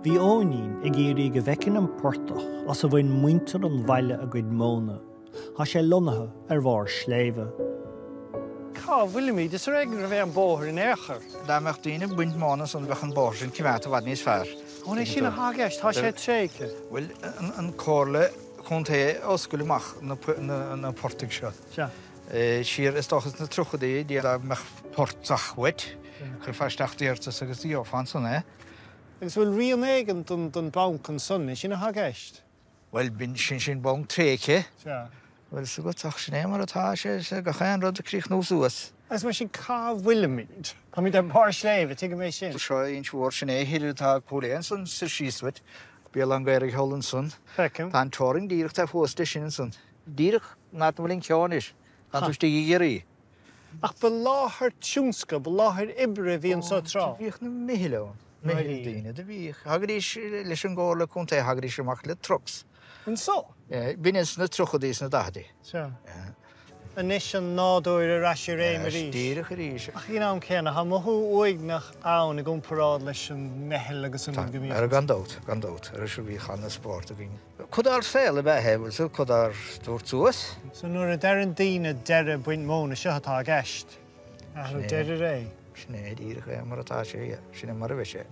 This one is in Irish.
Bhí Eoinín ag iarraidh go bhfeicfinn an portach as a bhain muintir an bhaile a gcuid móna. Tá sé lonnaithe ar bharr sléibhe. Cá bhfuilimid? Is ar éigean gurbh é an bóthar in aon chor. Dá mbeadh daoine ag baint móna ansan bheadh an bóthar sin coimeádta i bhfad níos fearr. Ó, an é sin atá i gceist? Tá sé tréigthe. Bhuel, an Comhairle Contae a oscail amach na portaigh seo. Sea. Siar, is dócha sna tríochaidí, dá mbeadh portach uait, chuirfeá isteach d'iarratas agus gheofá ansan é. Agus bhfuil rian éigin den bhanc ansan, é sin atá i gceist? Bhuel, b'in, sin, sin banc tréigthe. Sea. Bhfuil 'fhios agat, ach sin é mar atá sé, sea, gach aon rud ag críochnú suas. Agus mar sin, cá bhfuilimid? Táimid ar bharr sléibhe, tuigim é sin. Seo Inse Mhór, sin é thoir atá Cúil Aodha ansan, soir síos uait. Béal Átha'n Ghaorthaidh thall ansan. Feicim. Tá an teorainn díreach taobh thuas de sin ansan. Díreach an áit a bhfuil an ceo anois, tá tú istigh i gCiarraí. Ach ba láthair tionscail, ba láthair oibre a bhí anseo tráth. Do bhíodh na meitheal ann, meitheal daoine, do bhíodh. Thagaidís leis an gComhairle Contae, thagaidís amach le trucks. Anseo? B'in sna tríochaidí, sna daichidí. Sea. Anois an nádúr ar ais i réim arís. Díreach arís. Ach ag an am céanna, tá mothú uaigneach ann i gcomparáid leis an meitheal agus an rud go mbíodh. Tá, gan dabht, gan dabht. Arís bhíodh an-spórt againn. Cuid dár saol ab ea é, bhfuil 'fhios agat, cuid dár dtabhairt suas. So nuair a deireann daoine deireadh baint móna, seo atá i gceist. Athrú deireadh ré. Sin é díreach é mar atá sé, sin é mar a bheidh sé.